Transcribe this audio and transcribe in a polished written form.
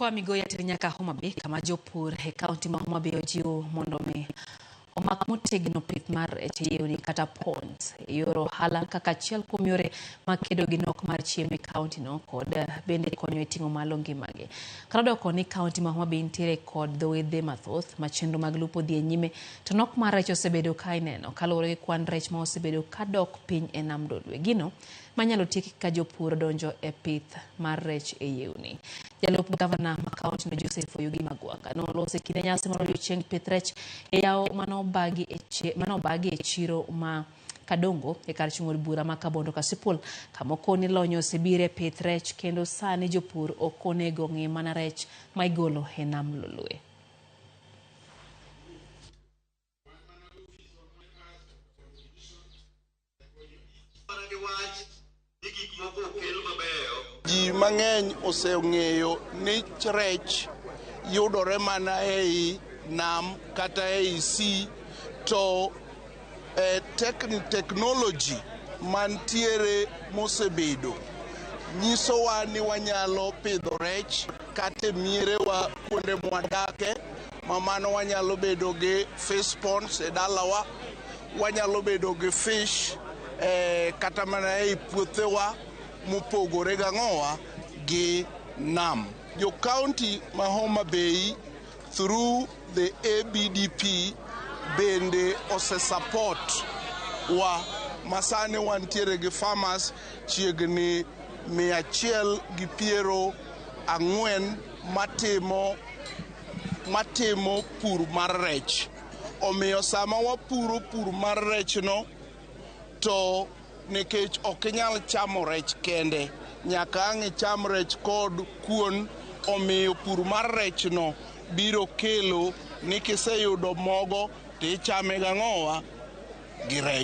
Kwa Migori ateri nyaka Homa Bay kama jopur e kaunti ma Homa Bay ojiw mondo mi omak motegno pith mar rech e yewni kata ponds e yor ohala kaka achiel kuom yore mag kedo gi nok mar chiemo e kaunti no kod bende konyo e ting'o malo ngimagi. Kata doko ni kaunti ma Homa Bay nitiere kod dho wedhe mathoth ma chenro mag lupo dhi e nyime to nok mar rech osebedo ka ineno kaluwore gi kwan rech ma osebedo ka dok piny e nam Lolwe. Gino manyalo tieki ka jopur donjo e pith mar rech e yewni. Jalup gavana ma kaunti no Joseph Oyugi Magwanga noloso e kinde nyasi mar odiochieng pith rech e yawo manobagi e chiro ma Kadongo e kar chung' od bura ma Kabondo Kasipul kama okoni lony osebiro e pith rech kendo sani jopur ok onego ng'i mana rech ma igolo e nam Lolwe. Ji mang'eny oseng'eyo ni rech yudore mana ei nam kata ei sea to technology mantiere mosebedo nyisowa ni wanyalo pidho rech kata e mierewa kuonde mwadake ma mano wanyalo bedo gi fish ponds e dalawa, wanyalo bedo gi fish kata mana ei puothewa mopogore gang'owa gi nam. Jo county ma Homa Bay through the ABDP bende ose support wa masani wantiere gi farmers chiegni 140 matimo pur mar rech. Omiyo sama wapuro pur mar rech no to nikech ok inyal chamo rech kende, nyaka ang' icham rech kod kuon, omiyo pur mar rech no biro kelo ni kiseyudo mogo to ichame gang'owa gi rech.